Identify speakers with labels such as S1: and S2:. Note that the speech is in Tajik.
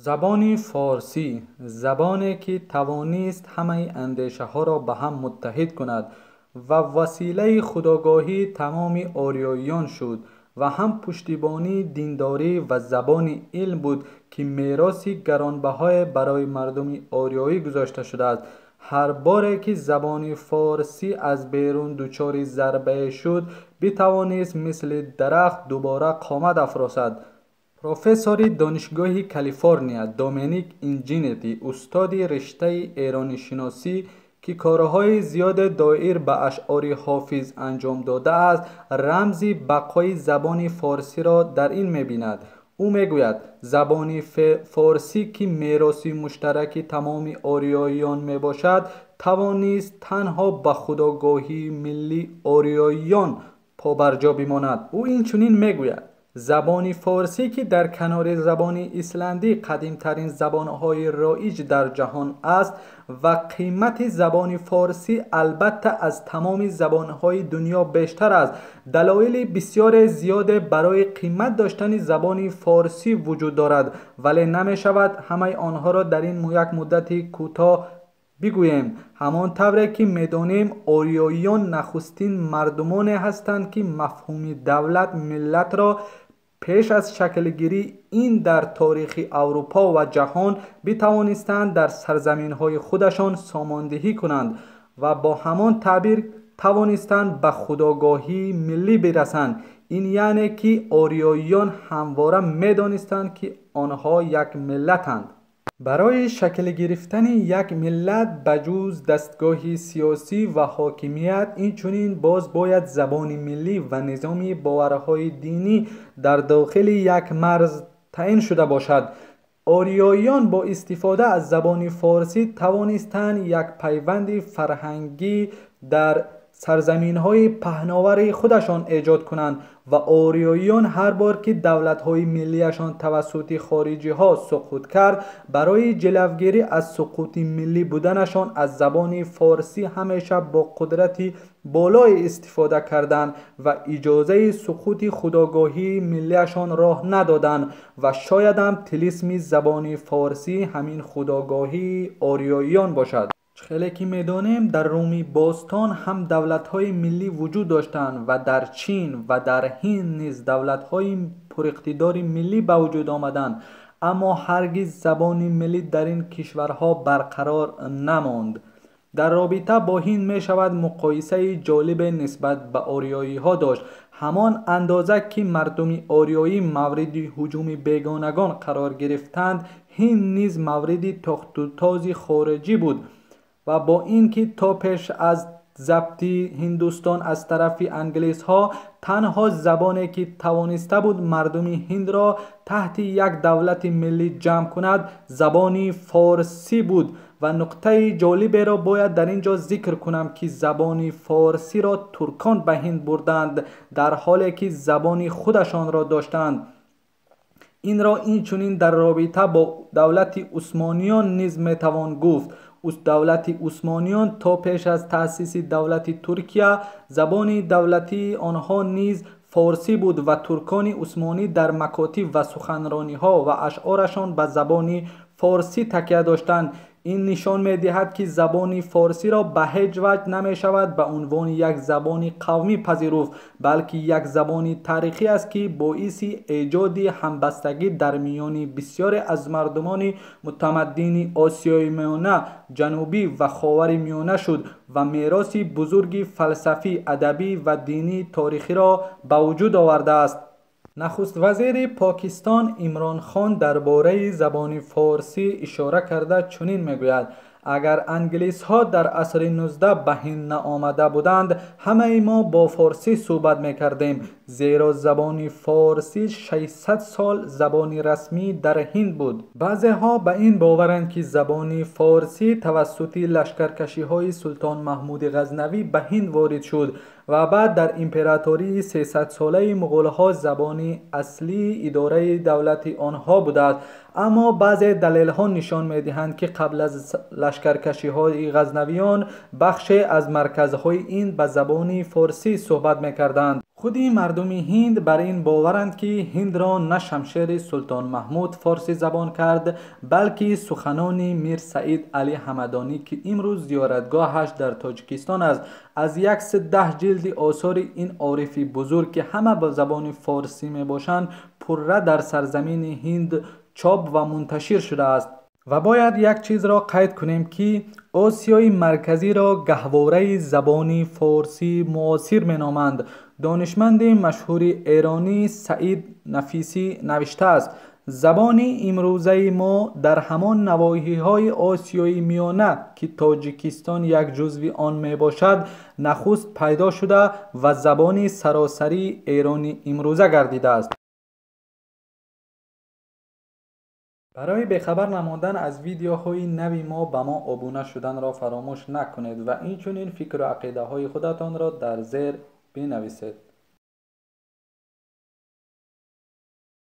S1: Забони форсӣ, забоне ки тавонист ҳамаи андешаҳоро ба ҳам муттаҳид кунад ва василаи худогоҳии тамоми ориёиён шуд ва ҳам пуштибонии диндорӣ ва забони илм буд, ки мероси гаронбаҳое барои мардуми ориёӣ гузошта шудааст. Ҳар боре ки забони форсӣ аз берун дучори зарбае шуд, битавонист мисли дарахт дубора қомат афросад. Профессори донишгоҳи Калифорния Доменик Инҷинети, устоди риштаи эронишиносӣ, ки корҳои зиёде доир ба ашъори Ҳофиз анҷом додааст, рамзи бақои забони форсиро дар ин мебинад. Ӯ мегӯяд, забони форсӣ, ки мероси муштараки тамоми ориёиён мебошад, тавонист танҳо ба худогоҳии миллии ориёиён побарҷо бимонад. Ӯ инчунин мегӯяд, забони форсӣ, ки дар канори забони исландӣ қадимтарин забонҳои роиҷ дар ҷаҳон аст ва қимати забони форсӣ албатта аз тамоми забонҳои дунё бештар аст. Далоили бисёре зиёде барои қимат доштани забони форсӣ вуҷуд дорад, вале намешавад ҳамаи онҳоро дар ин як муддати кӯтоҳ бигӯем. Ҳамон тавре ки медонем, ориёиён нахустин мардумоне ҳастанд, ки мафҳуми давлат миллатро пеш аз шаклгирии ин дар таърихи Аврупо ва ҷаҳон битавонистанд дар сарзаминҳои худашон сомондиҳӣ кунанд ва бо ҳамон таъбир тавонистанд ба худогоҳии миллӣ бирасанд. Ин яъне ки ориёиён ҳамвора медонистанд, ки онҳо як миллатанд. Барои шакл гирифтани як миллат ба ҷуз дастгоҳи сиёсӣ ва ҳокимият, инчунин боз бояд забони миллӣ ва низоми боварҳои динӣ дар дохили як марз таъин шуда бошад. Ориёиён бо истифода аз забони форсӣ тавонистанд як пайванди фарҳангӣ дар сарзаминҳои паҳновари худашон эҷод кунанд ва ориёиён ҳар бор ки давлатҳои миллиашон тавассути хориҷиҳо суқут кард, барои ҷилавгирӣ аз суқути миллӣ буданашон аз забони форсӣ ҳамеша бо қудрати болое истифода карданд ва иҷозаи суқути худогоҳии миллиашон роҳ надоданд ва шоядам тилисми забони форсӣ ҳамин худогоҳии ориёиён бошад. Хеле ки медонем, дар Руми бостон ҳам давлатҳои миллӣ вуҷуд доштанд ва дар Чин ва дар Ҳинд низ давлатҳои пуриқтидори миллӣ ба вуҷуд омаданд, аммо ҳаргиз забони миллӣ дар ин кишварҳо барқарор намонд. Дар робита бо ҳинд мешавад муқоисаи ҷолибе нисбат ба ориёиҳо дошт. Ҳамон андоза ки мардуми ориёӣ мавриди ҳуҷуми бегонагон қарор гирифтанд, ҳинд низ мавриди тохтутози хориҷӣ буд ва бо ин ки то пеш аз забти ҳиндустон аз тарафи англисҳо танҳо забоне ки тавониста буд мардуми ҳиндро таҳти як давлати миллӣ ҷамъ кунад, забони форсӣ буд. Ва нуқтаи ҷолиберо бояд дар ин ҷо зикр кунам, ки забони форсиро туркон ба ҳинд бурданд, дар ҳоле ки забони худашонро доштанд. Инро инчунин дар робита бо давлати усмониён низ метавон гуфт. Давлати усмониён то пеш аз таъсиси давлати Туркия забони давлатии онҳо низ форсӣ буд ва туркони усмонӣ дар макотиб ва суханрониҳо ва ашъорашон ба забони форсӣ такя доштанд. Ин нишон медиҳад, ки забони форсиро ба ҳеҷ ваҷҳ намешавад ба унвони як забони қавмӣ пазируфт, балки як забони таърихӣ аст, ки боиси эҷоди ҳамбастагӣ дар миёни бисёре аз мардумони мутамаддини Осиёи Миёна, Ҷанубӣ ва Ховари Миёна шуд ва мероси бузурги фалсафӣ, адабӣ ва динии таърихиро ба вуҷуд овардааст. Нахуст вазири Покистон Имрон Хон дар бораи забони форсӣ ишора карда чунин мегӯяд: агар англисҳо дар асри 19 ба ҳинд наомада буданд, ҳамаи мо бо форсӣ суҳбат мекардем, зеро забони форсӣ 600 сол забони расмӣ дар ҳинд буд. Баъзеҳо ба ин боваранд, ки забони форсӣ тавассути лашкаркашиҳои султон Маҳмуди Ғазнавӣ ба ҳинд ворид шуд ва баъд дар императории 300-солаи муғулҳо забони аслии идораи давлати онҳо будааст. Аммо баъзе далелҳо нишон медиҳанд, ки қабл аз лашкаркашиҳои ғазнавиён бахше аз марказҳои ин ба забони форсӣ суҳбат мекарданд. Худи мардуми ҳинд бар ин боваранд, ки ҳиндро на шамшери Султон Маҳмуд форсӣ забон кард, балки суханони Мир Саид Алӣ Ҳамадонӣ, ки имрӯз зиёратгоҳаш дар Тоҷикистон аст. Аз 110 ҷилди осори ин орифи бузург, ки ҳама ба забони форсӣ мебошанд, пурра дар сарзамини ҳинд чоп ва мунташир шудааст. Ва бояд як чизро қайд кунем, ки Осиёи Марказиро гаҳвораи забони форсии муосир меноманд. Донишманди машҳури эронӣ Саид Нафисӣ навиштааст: забони имрӯзаи мо дар ҳамон навоҳиҳои Осиёи Миёна, ки Тоҷикистон як ҷузъи он мебошад, нахуст пайдо шуда ва забони саросарии эрони имрӯза гардидааст. Барои бехабар намондан аз видеоҳои нави мо ба мо обуна шуданро фаромӯш накунед ва инчунин фикру ақидаҳои худатонро дар зер бинависед.